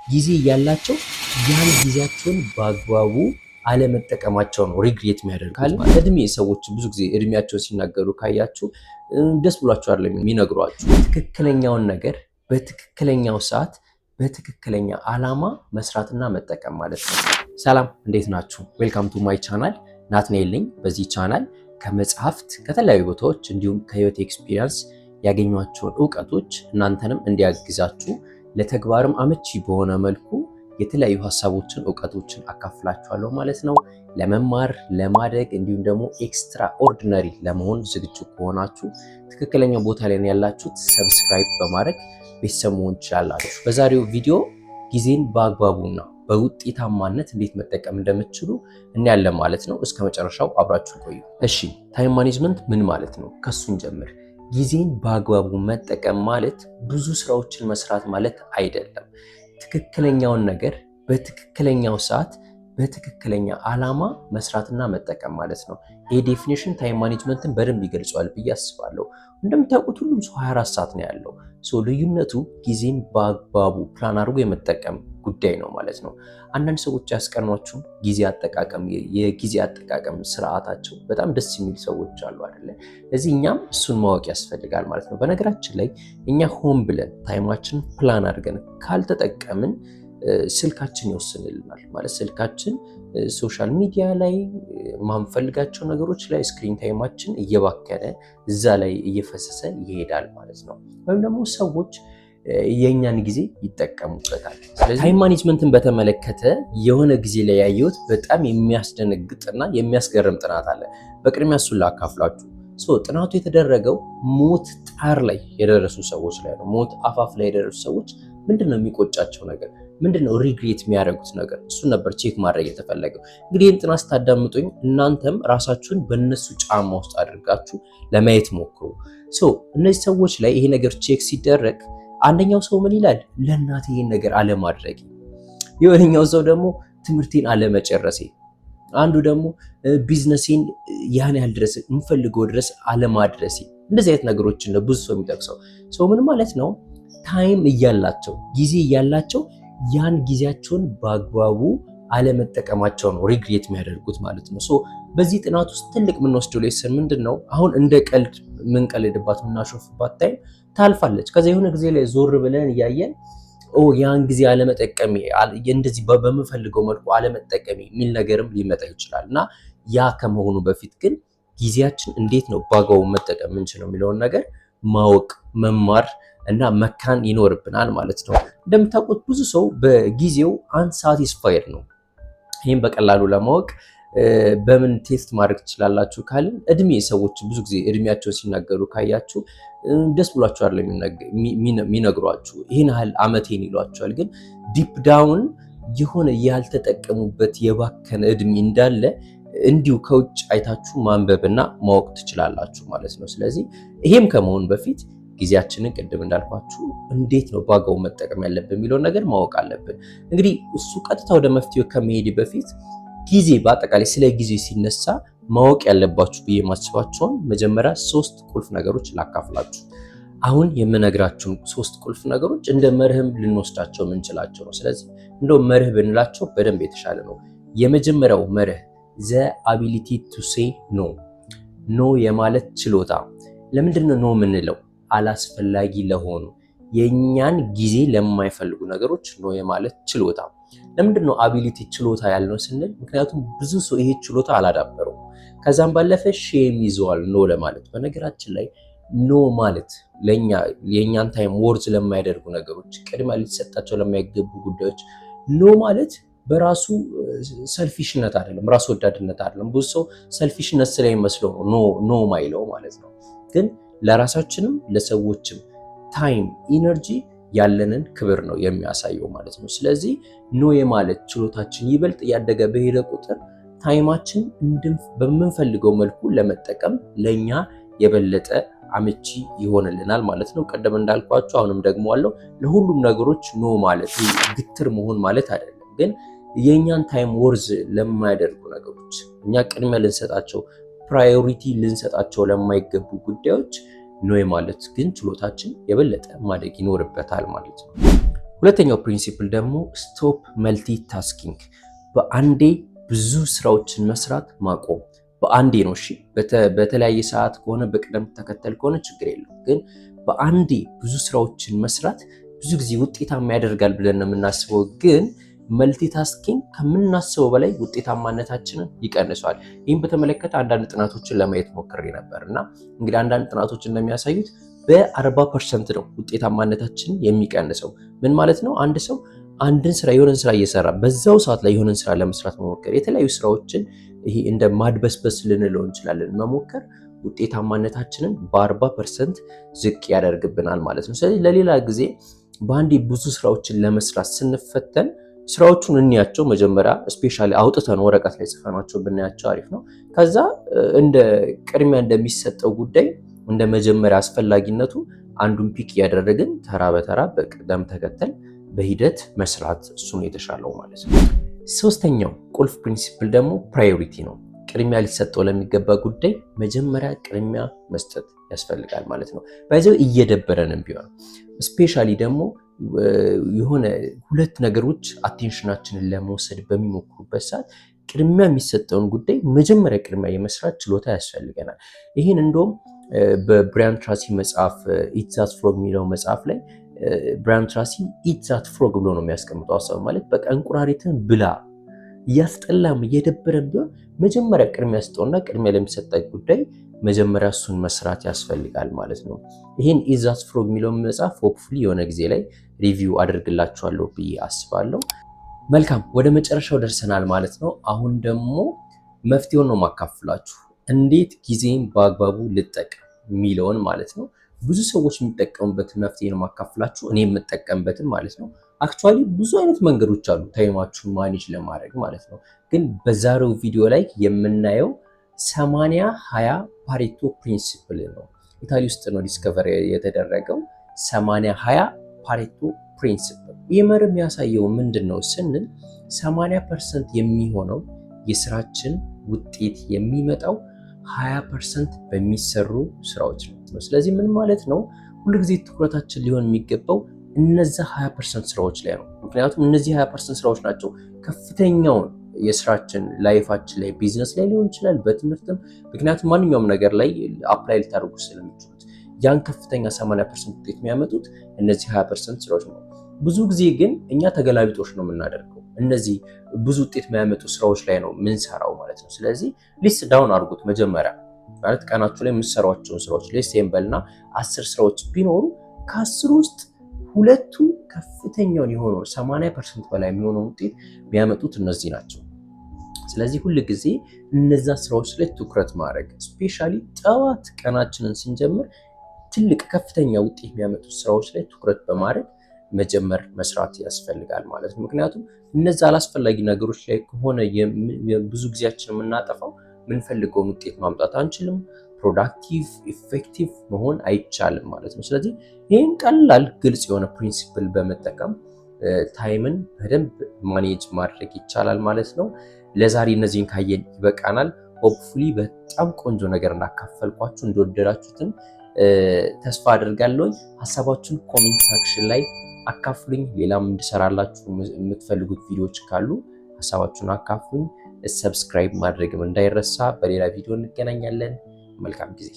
ጊዜ እያላቸው ያን ጊዜያቸውን በአግባቡ አለመጠቀማቸው ነው regret የሚያደርጉት። እድሜ ሰዎች ብዙ ጊዜ እድሜያቸውን ሲናገሩ ካያችሁ ደስ ብሏቸው አይደለም የሚነግሯችሁ። ትክክለኛውን ነገር በትክክለኛው ሰዓት በትክክለኛ ዓላማ መስራትና መጠቀም ማለት ነው። ሰላም፣ እንዴት ናችሁ? Welcome to my channel። ናትናኤል ነኝ። በዚህ ቻናል ከመጽሐፍት፣ ከተለያዩ ቦታዎች እንዲሁም ከህይወት experience ያገኘኋቸውን እውቀቶች እናንተንም እንዲያግዛችሁ ለተግባርም አመቺ በሆነ መልኩ የተለያዩ ሀሳቦችን፣ እውቀቶችን አካፍላችኋለሁ ማለት ነው። ለመማር፣ ለማደግ እንዲሁም ደግሞ extraordinary ለመሆን ዝግጁ ከሆናችሁ ትክክለኛው ቦታ ላይ ነው ያላችሁት። Subscribe በማድረግ ቤተሰብ መሆን ትችላላችሁ። በዛሬው ቪዲዮ ጊዜን በአግባቡና በውጤታማነት እንዴት መጠቀም እንደምትችሉ እናያለን ማለት ነው። እስከ መጨረሻው አብራችሁ ቆዩ። እሺ፣ time management ምን ማለት ነው? ከሱ እንጀምር። ጊዜን በአግባቡ መጠቀም ማለት ብዙ ስራዎችን መስራት ማለት አይደለም። ትክክለኛውን ነገር በትክክለኛው ሰዓት በትክክለኛ ዓላማ መስራትና መጠቀም ማለት ነው። ይህ definition time management ን በደንብ ይገልጸዋል ብዬ አስባለሁ። እንደምታውቁት ሁሉም ሰው 24 ሰዓት ነው ያለው። So ልዩነቱ ጊዜን በአግባቡ ፕላን አድርጎ የመጠቀም ጉዳይ ነው ማለት ነው። አንዳንድ ሰዎች ያስቀኗችሁ ጊዜ አጠቃቀም የጊዜ አጠቃቀም ስርዓታቸው በጣም ደስ የሚል ሰዎች አሉ አይደለ? ለዚህ እኛም እሱን ማወቅ ያስፈልጋል ማለት ነው። በነገራችን ላይ እኛ ሆን ብለን time ኣችንን plan አድርገን ካልተጠቀምን ስልካችን ይወስንልናል። ማለት ስልካችን social media ላይ፣ ማንፈልጋቸው ነገሮች ላይ screen time ኣችን እየባከነ እዛ ላይ እየፈሰሰ ይሄዳል ማለት ነው። ወይም ደግሞ ሰዎች የእኛን ጊዜ ይጠቀሙበታል። ስለዚህ time management ን በተመለከተ የሆነ ጊዜ ላይ ያየሁት በጣም የሚያስደነግጥና የሚያስገርም ጥናት አለ። በቅድሚያ እሱን ላካፍላችሁ። ጥናቱ የተደረገው ሞት ጣር ላይ የደረሱ ሰዎች ላይ ነው። ሞት አፋፍ ላይ የደረሱ ሰዎች ምንድን ነው የሚቆጫቸው ነገር፣ ምንድን ነው regret የሚያደርጉት ነገር? እሱን ነበር check ማድረግ የተፈለገው። እንግዲህ ይህን ጥናት ስታዳምጡኝ እናንተም ራሳችሁን በእነሱ ጫማ ውስጥ አድርጋችሁ ለማየት ሞክሩ። So እነዚህ ሰዎች ላይ ይሄ ነገር check ሲደረግ አንደኛው ሰው ምን ይላል? ለእናቴ ይህን ነገር አለማድረጌ፣ የሆነኛው ሰው ደግሞ ትምህርቴን አለመጨረሴ፣ አንዱ ደግሞ ቢዝነሴን ያን ያህል ድረስ የምፈልገው ድረስ አለማድረሴ። እንደዚህ አይነት ነገሮችን ነው ብዙ ሰው የሚጠቅሰው። So ምን ማለት ነው? Time እያላቸው፣ ጊዜ እያላቸው ያን ጊዜያቸውን በአግባቡ አለመጠቀማቸው ነው regret የሚያደርጉት ማለት ነው። So በዚህ ጥናት ውስጥ ትልቅ የምንወስደው lesson ምንድን ነው? አሁን እንደ ቀልድ የምንቀልድባት፣ የምናሾፍባት time ታልፋለች። ከዛ የሆነ ጊዜ ላይ ዞር ብለን እያየን ኦ ያን ጊዜ አለመጠቀሜ፣ እንደዚህ በምፈልገው መልኩ አለመጠቀሜ የሚል ነገርም ሊመጣ ይችላል። እና ያ ከመሆኑ በፊት ግን ጊዜያችን እንዴት ነው በአግባቡ መጠቀም የምንችለው የሚለውን ነገር ማወቅ፣ መማር እና መካን ይኖርብናል ማለት ነው። እንደምታውቁት ብዙ ሰው በጊዜው unsatisfied ነው። ይህም በቀላሉ ለማወቅ በምን test ማድረግ ትችላላችሁ ካልን እድሜ ሰዎች ብዙ ጊዜ እድሜያቸውን ሲናገሩ ካያችሁ ደስ ብሏቸው አይደለም የሚነግሯችሁ። ይህን ያህል አመቴን ይሏቸዋል። ግን deep down የሆነ ያልተጠቀሙበት የባከነ እድሜ እንዳለ እንዲሁ ከውጭ አይታችሁ ማንበብና ማወቅ ትችላላችሁ ማለት ነው። ስለዚህ ይሄም ከመሆን በፊት ጊዜያችንን ቅድም እንዳልኳችሁ እንዴት ነው በአግባቡ መጠቀም ያለብን የሚለውን ነገር ማወቅ አለብን። እንግዲህ እሱ ቀጥታ ወደ መፍትሄው ከመሄድ በፊት ጊዜ በአጠቃላይ ስለ ጊዜ ሲነሳ ማወቅ ያለባችሁ ብዬ ማስባቸውን መጀመሪያ ሶስት ቁልፍ ነገሮች ላካፍላችሁ። አሁን የምነግራችሁን ሶስት ቁልፍ ነገሮች እንደ መርህም ልንወስዳቸው የምንችላቸው ነው። ስለዚህ እንደው መርህ ብንላቸው በደንብ የተሻለ ነው። የመጀመሪያው መርህ the ability to say no፣ No የማለት ችሎታ። ለምንድን ነው no የምንለው? አላስፈላጊ ለሆኑ፣ የእኛን ጊዜ ለማይፈልጉ ነገሮች no የማለት ችሎታ። ለምንድን ነው ability ችሎታ ያልነው ስንል፣ ምክንያቱም ብዙ ሰው ይሄ ችሎታ አላዳበረውም። ከዛም ባለፈ shame ይዘዋል no ለማለት። በነገራችን ላይ no ማለት ለኛ የእኛን time worth ለማያደርጉ ነገሮች፣ ቅድሚያ ሊሰጣቸው ለማይገቡ ጉዳዮች no ማለት በራሱ selfish ነት አይደለም፣ ራስ ወዳድነት አይደለም። ብዙ ሰው selfish ነት ስለሚመስለው ነው no ማይለው ማለት ነው። ግን ለራሳችንም ለሰዎችም time፣ energy ያለንን ክብር ነው የሚያሳየው ማለት ነው። ስለዚህ no የማለት ችሎታችን ይበልጥ እያደገ በሄደ ቁጥር time ኣችን በምንፈልገው መልኩ ለመጠቀም ለኛ የበለጠ አመቺ ይሆንልናል ማለት ነው። ቀደም እንዳልኳችሁ አሁንም ደግሞ አለው፣ ለሁሉም ነገሮች no ማለት ግትር መሆን ማለት አይደለም። ግን የእኛን time worth ለማያደርጉ ነገሮች፣ እኛ ቅድሚያ ልንሰጣቸው፣ priority ልንሰጣቸው ለማይገቡ ጉዳዮች no ማለት ግን ችሎታችን የበለጠ ማደግ ይኖርበታል ማለት ነው። ሁለተኛው principle ደግሞ stop multitasking፣ በአንዴ ብዙ ስራዎችን መስራት ማቆም። በአንዴ ነው እሺ። በተለያየ ሰዓት ከሆነ፣ በቅደም ተከተል ከሆነ ችግር የለውም። ግን በአንዴ ብዙ ስራዎችን መስራት ብዙ ጊዜ ውጤታማ ያደርጋል ብለን ነው የምናስበው። ግን multitasking ከምናስበው በላይ ውጤታማነታችንን ይቀንሰዋል። ይህም በተመለከተ አንዳንድ ጥናቶችን ለማየት ሞክሬ ነበር እና እንግዲህ አንዳንድ ጥናቶች እንደሚያሳዩት በ40% ነው ውጤታማነታችንን የሚቀንሰው። ምን ማለት ነው? አንድ ሰው አንድን ስራ የሆነን ስራ እየሰራ በዛው ሰዓት ላይ የሆነን ስራ ለመስራት መሞከር፣ የተለያዩ ስራዎችን ይሄ እንደ ማድበስበስ ልንለው እንችላለን፣ መሞከር ውጤታማነታችንን በ40% ዝቅ ያደርግብናል ማለት ነው። ስለዚህ ለሌላ ጊዜ በአንዴ ብዙ ስራዎችን ለመስራት ስንፈተን ስራዎቹን እንያቸው መጀመሪያ፣ especially አውጥተን ወረቀት ላይ ጽፈናቸው ብናያቸው አሪፍ ነው። ከዛ እንደ ቅድሚያ እንደሚሰጠው ጉዳይ፣ እንደ መጀመሪያ አስፈላጊነቱ አንዱን pick እያደረግን ተራ በተራ በቅደም ተከተል በሂደት መስራት እሱ ነው የተሻለው ማለት ነው። ሶስተኛው ቁልፍ principle ደግሞ priority ነው። ቅድሚያ ሊሰጠው ለሚገባ ጉዳይ መጀመሪያ ቅድሚያ መስጠት ያስፈልጋል ማለት ነው። By the way እየደበረንም ቢሆን፣ especially ደግሞ የሆነ ሁለት ነገሮች attention ኣችንን ለመውሰድ በሚሞክሩበት ሰዓት ቅድሚያ የሚሰጠውን ጉዳይ መጀመሪያ ቅድሚያ የመስራት ችሎታ ያስፈልገናል። ይህን እንደውም በብሪያን ትራሲ መጽሐፍ Eat That Frog የሚለው መጽሐፍ ላይ ብሪያን ትራሲ "eat that frog" ብሎ ነው የሚያስቀምጠው ሀሳብ። ማለት በቃ እንቁራሪትን ብላ፣ እያስጠላም እየደበረም ቢሆን መጀመሪያ ቅድሚያ ስጠውና ቅድሚያ ለሚሰጠው ጉዳይ መጀመሪያ እሱን መስራት ያስፈልጋል ማለት ነው። ይህን Eat That Frog የሚለውን መጽሐፍ hopefully የሆነ ጊዜ ላይ review አደርግላችኋለሁ ብዬ አስባለሁ። መልካም፣ ወደ መጨረሻው ደርሰናል ማለት ነው። አሁን ደግሞ መፍትሄውን ነው ማካፍላችሁ፣ እንዴት ጊዜን በአግባቡ ልጠቀም የሚለውን ማለት ነው። ብዙ ሰዎች የሚጠቀሙበትን መፍትሄ ነው ማካፍላችሁ፣ እኔ የምጠቀምበትን ማለት ነው። Actually ብዙ አይነት መንገዶች አሉ time ኣችሁን manage ለማድረግ ማለት ነው። ግን በዛሬው ቪዲዮ ላይ የምናየው 80/20 Pareto principle ነው። ኢታሊ ውስጥ ነው discover የተደረገው 80/20 Pareto principle። ይህ መርህ የሚያሳየው ምንድን ነው ስንል 80% የሚሆነው የስራችን ውጤት የሚመጣው 20% በሚሰሩ ስራዎች ነው። ስለዚህ ምን ማለት ነው? ሁልጊዜ ትኩረታችን ሊሆን የሚገባው እነዛ 20% ስራዎች ላይ ነው። ምክንያቱም እነዚህ 20% ስራዎች ናቸው ከፍተኛውን የስራችን life ኣችን ላይ፣ ቢዝነስ ላይ ሊሆን ይችላል፣ በትምህርትም፣ ምክንያቱም ማንኛውም ነገር ላይ apply ልታደርጉ ስለምትችሉት ያን ከፍተኛ 80% ውጤት የሚያመጡት እነዚህ 20% ስራዎች ነው። ብዙ ጊዜ ግን እኛ ተገላቢጦሽ ነው የምናደርገው። እነዚህ ብዙ ውጤት የሚያመጡ ስራዎች ላይ ነው ምንሰራው ማለት ነው። ስለዚህ list down አድርጉት መጀመሪያ፣ ማለት ቀናችሁ ላይ የምትሰሯቸውን ስራዎች list እንበልና 10 ስራዎች ቢኖሩ ከ10 ውስጥ ሁለቱ ከፍተኛውን የሆነው 80% በላይ የሚሆነውን ውጤት የሚያመጡት እነዚህ ናቸው። ስለዚህ ሁል ጊዜ እነዛ ስራዎች ላይ ትኩረት ማድረግ፣ especially ጠዋት ቀናችንን ስንጀምር ትልቅ ከፍተኛ ውጤት የሚያመጡት ስራዎች ላይ ትኩረት በማድረግ መጀመር መስራት ያስፈልጋል ማለት ነው። ምክንያቱም እነዛ አላስፈላጊ ነገሮች ላይ ከሆነ ብዙ ጊዜያችን የምናጠፋው የምንፈልገውን ውጤት ማምጣት አንችልም። Productive effective መሆን አይቻልም ማለት ነው። ስለዚህ ይህን ቀላል ግልጽ የሆነ principle በመጠቀም time ን በደንብ manage ማድረግ ይቻላል ማለት ነው። ለዛሬ እነዚህን ካየን ይበቃናል። Hopefully በጣም ቆንጆ ነገር እንዳካፈልኳችሁ፣ እንደወደዳችሁትም ተስፋ አድርጋለሁኝ። ሀሳባችሁን comment section ላይ አካፍሉኝ። ሌላም እንድሰራላችሁ የምትፈልጉት ቪዲዮዎች ካሉ ሀሳባችሁን አካፍሉኝ። Subscribe ማድረግም እንዳይረሳ። በሌላ ቪዲዮ እንገናኛለን። መልካም ጊዜ።